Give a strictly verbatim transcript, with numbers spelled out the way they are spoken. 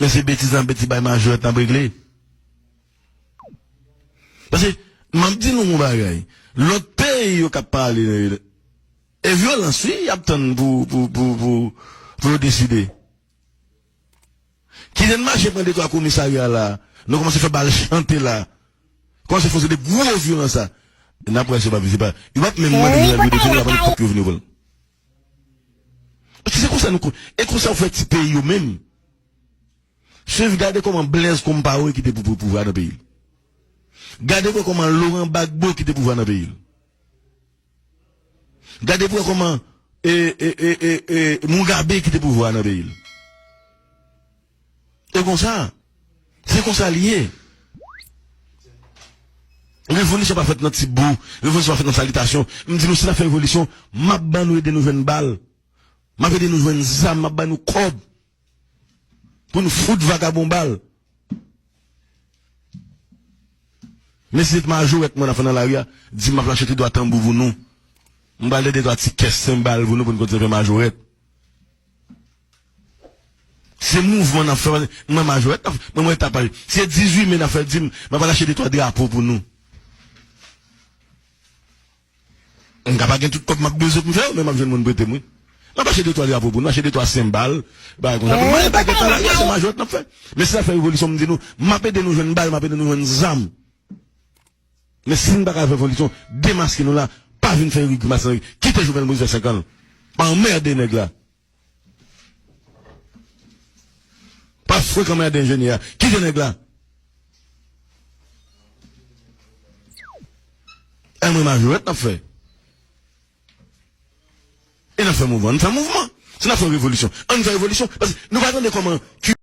Men se betiz n ap betiz bay majorèt n ap regle. Paske, m ap di nou yon bagay. Lòt peyi yo k ap pale, e vyolans, wi, y ap tann pou, pou, pou, pou, pou yo deside. Kite n mache pran de twa komisarya la. Nou kòmanse fè bal chante la. Kòmanse fè de gwo vyolans la. N ap wè si yo p ap, se pa, yo p ap menm mande nou lè yo deside, yo p ap mande pèp yo vini yo pran l. Paske se konsa nou kon-, e konsa yo fè ti peyi yo menm. Swiv, gade kòman Blaise Compaoré kite pou, pou pouvwa nan peyi l. Gade pou wè kòman Laurent Gbagbo kite pouvwa nan peyi l. Gade pou wè kòman, e, e, e, e, e, Mugabe kite pouvwa nan peyi l. E konsa. Se konsa l ye. Revolisyon pa fèt nan ti bo. Revolisyon pa fèt nan salitasyon. M di nou, si n ap fè revolisyon, m ap ban nou, ede nou jwenn bal. M ap ede nou jwenn zam, m ap ban nou kòb. Pou nou fout vagabon bal. Men si se t majorèt mwen n ap fè nan lari a, di m ap lache de twa tanbou pou nou. M pral de twa ti kès senbal pou nou, pou nou kontinye fè majorèt. Se mouvman n ap fè, mwen majorèt n ap, mwen mwen tapaj. Se dizuit me n ap fè, di m, m ap lache de twa drapo pou nou. M ka pa gen tout kòb m ap bezwen pou m fè yo, men m ap jwenn moun prete m, wi. M ap achte de twa drapo pou nou, achte de twa senbal, bagay konsa. Pou mwen, pa gen tan la, se majorèt n ap fè. Men si n ap fè revolisyon, m di nou, m ap ede nou jwenn bal, m ap ede nou jwenn zam. Men si n pa ka fè revolisyon, demaske nou la, pa vin fè ri grimas nan ri. Kite Jovenel Moïse fè senk an. Pa anmède nèg la. Pa frekan mède enjenyè a. Kite nèg la. E mwen majorèt n ap fè. E n ap fè mouvman. N fè mouvman. Si n ap fè revolisyon, ann fè revolisyon. Paske nou pa tande kòman